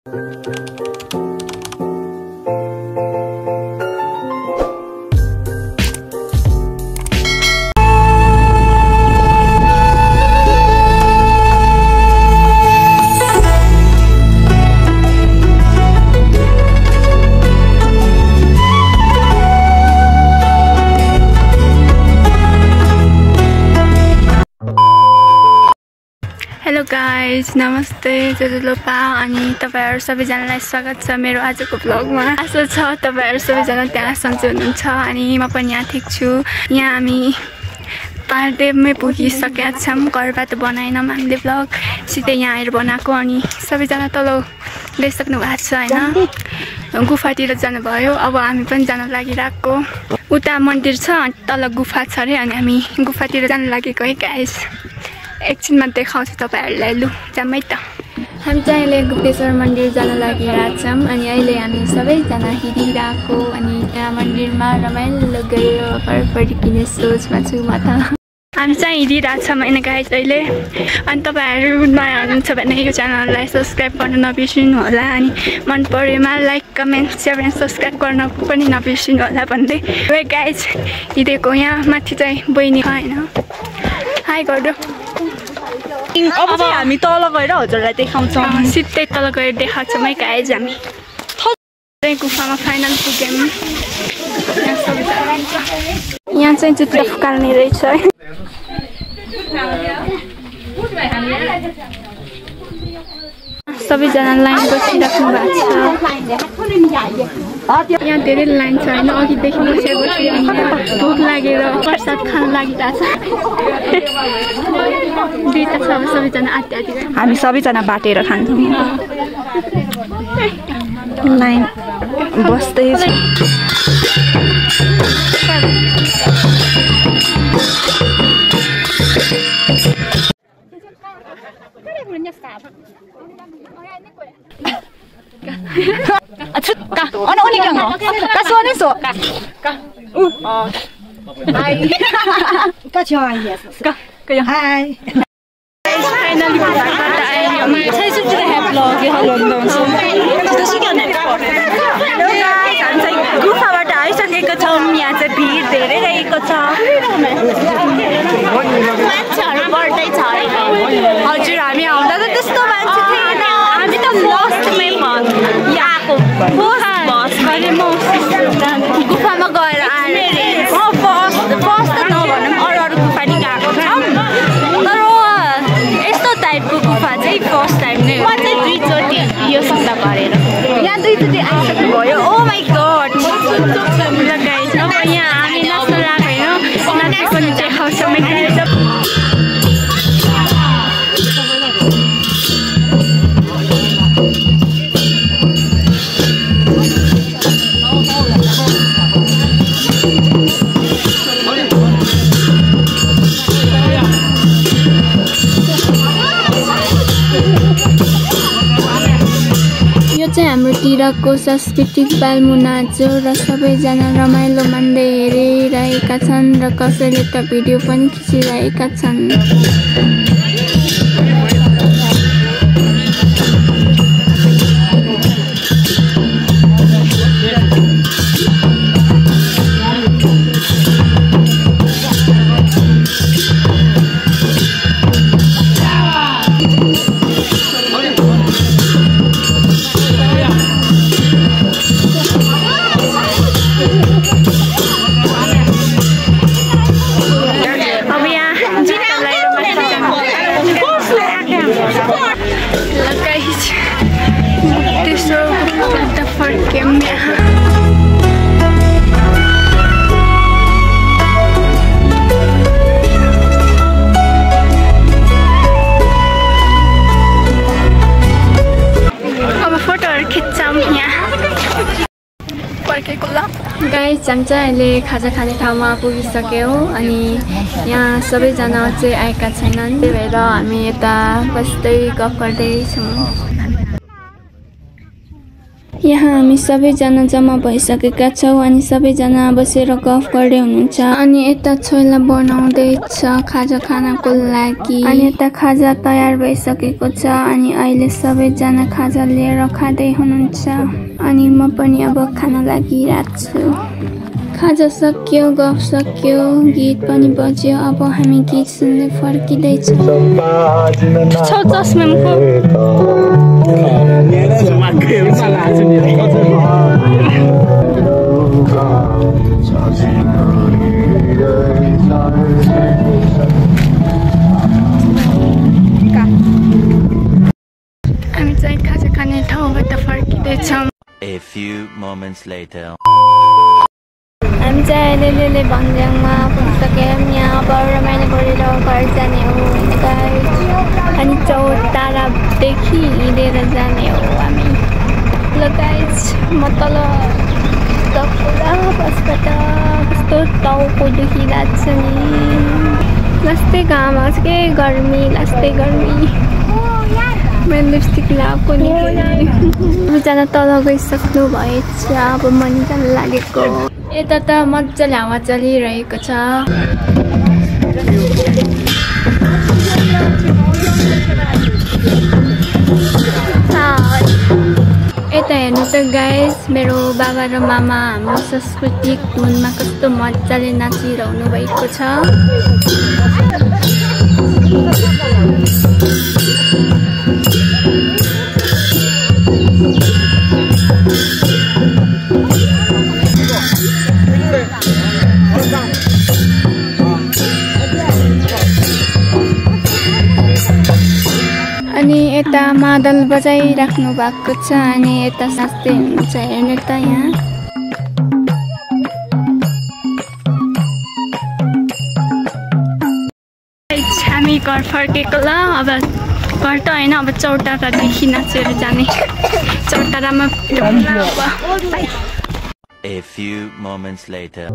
Hello guys, नमस्ते जोजोलोपा अनि तपाईहरु सबैजनालाई स्वागत छ मेरो आजको ब्लगमा। आशा छ तपाईहरु सबैजना त्यहाँ सन्चै हुनुहुन्छ अनि म पनि यहाँ ठिक छु। यहाँ हामी पारदेवमै पुगिसकेका छौँ। घरबाट बनाएनौँ हामीले ब्लग, सिधै यहाँ आएर बनाएको। अनि सबैजना तल गइसक्नु भएको छ हैन, गुफातिर जानुभयो। अब हामी पनि जान लागिरहेको। उता मन्दिर छ, तल गुफा छ रे, अनि हामी गुफातिर जान लागेको है गाइज। एकछिनमा देखाउँछु तपाईहरुलाई, लु जामै त। हामी चाहिँ अहिले गुप्तेश्वर मन्दिर जान लागिरहेछौँ अनि अहिले हामी सबैजना हिँडिरहेको। अनि त्यहाँ मन्दिरमा रमाइलो गरेर घर फर्किने सोचमा छु म त। हामी चाहिँ हिँडिरहेछौँ होइन गाइज अहिले। अनि तपाईहरु नयाँ हुनुहुन्छ भने यो च्यानललाई सब्स्क्राइब गर्न नबिर्सिनु होला। अनि मन परेमा like comment share and subscribe गर्न पनि नबिर्सिनु होला भन्दै वे गाइज हिँडेको। यहाँ माथि चाहिँ बहिनी होइन, हाई गर्दो। अब चाहिँ हामी तल गएर हजुरलाई देखाउँछौँ। सिधै तल गएर देखाउँछौँ है गाइज। हामी गुफामा फाइनल पुग्यौँ। यहाँ चाहिँ जुत्ता फुकाल्ने रहेछ है। सबैजना लाइन बसिराख्नु भएको छ। यहाँ धेरै लाइन छ होइन, अघिदेखि बसी भोक लागेर प्रसाद खान लागिरहेछ। दुईटा छ, सबैजना आधी आधी हामी सबैजना बाटेर खान्छौँ। लाइन बस्दैछ। गुफाबाट आइसकेको छौँ। यहाँ चाहिँ भिड धेरै रहेको छ, मान्छेहरू बढ्दै छ। हजुर, हामी आउँदा त त्यस्तो मान्छे थिएन। हामी त फर्स्टमै यहाँको गुफामा गएर आएर फर्स्ट त नभनौँ, अरू गुफा नि गएको छौँ। तर यस्तो टाइपको गुफा चाहिँ फर्स्ट टाइम नै हो। म चाहिँ दुईचोटि यो सन्दा गरेर यहाँ दुईचोटि आइसक्नु भयो। ओ माई गड। गाइज अब यहाँ हामी नाच्न लाग्यो होइन, नाच्ने पनि देखाउँछौँ गाइज। हाम्रो तिरको सांस्कृतिक बालमुनाच र सबैजना रमाइलो मान्दै हेरिरहेका छन् र कसैले त भिडियो पनि खिचिरहेका छन्। गाइस हामी चाहिँ अहिले खाजा खाने ठाउँमा पुगिसक्यौँ अनि यहाँ सबैजना चाहिँ आएका छैनन्, त्यही भएर हामी यता बस्दै गफ गर्दैछौँ। यहाँ हामी सबैजना जम्मा भइसकेका छौँ अनि सबैजना बसेर गफ गर्दै हुनुहुन्छ अनि यता छोइला बनाउँदैछ खाजा खानको लागि अनि यता खाजा तयार भइसकेको छ अनि अहिले सबैजना खाजा लिएर खाँदै हुनुहुन्छ अनि म पनि अब खान लागिरहेको छु। खाजा सक्यो, गफ सक्यो, गीत पनि बज्यो। अब हामी गीत सुन्दै फर्किँदैछौँ। हामी चाहिँ खाजा खाने ठाउँबाट फर्किँदैछौँ। A few moments later. हामी चाहिँ अहिले भन्ज्याङमा पुगिसक्यौँ। यहाँ अब रमाइलो गरेर घर जाने हो अनि चौतारादेखि हिँडेर जाने हो हामी। ल गाइज म तल पुरा बसबाट कस्तो टाउको दुखिरहेको छ नि। लास्टै घाम आएको छ के गर्मी, लास्टै गर्मी। मैले लिपस्टिक लगाएको नि सबैजना तल गइसक्नु भएछ। अब मनी जान लागेको। यता त मजाले हावा चलिरहेको छ। यता हेर्नु त गाइस मेरो बाबा र मामा हाम्रो सांस्कृतिक धुनमा कस्तो मजाले नाचिरहनु भएको छ। अनि यता मादल बजाइराख्नु भएको छ अनि यता नाच्दै हुनुहुन्छ। हेर्नु त यहाँ हामी घर फर्केको ल। अब घर त होइन, अब चौतारादेखि नाचेर जाने। चौतारामा A few moments later.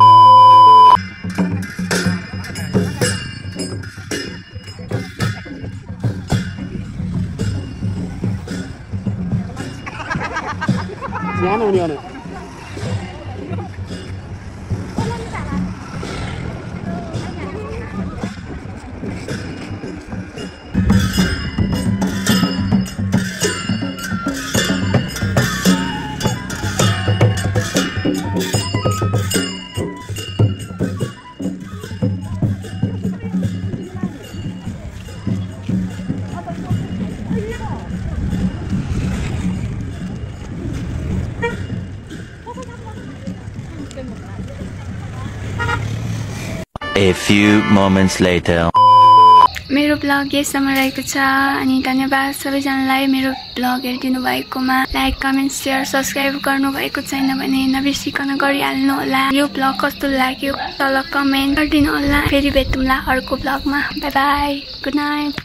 A few moments later. मेरो ब्लग यहीसम्म रहेको छ अनि धन्यवाद सबैजनालाई मेरो ब्लग हेरिदिनु भएकोमा। लाइक, कमेन्ट, सेयर, सब्सक्राइब गर्नु भएको छैन भने नबिर्सिकन गरिहाल्नु होला। यो ब्लग कस्तो लाग्यो तल कमेन्ट गरिदिनु होला। फेरि भेटौँला अर्को ब्लगमा। Bye bye, good night.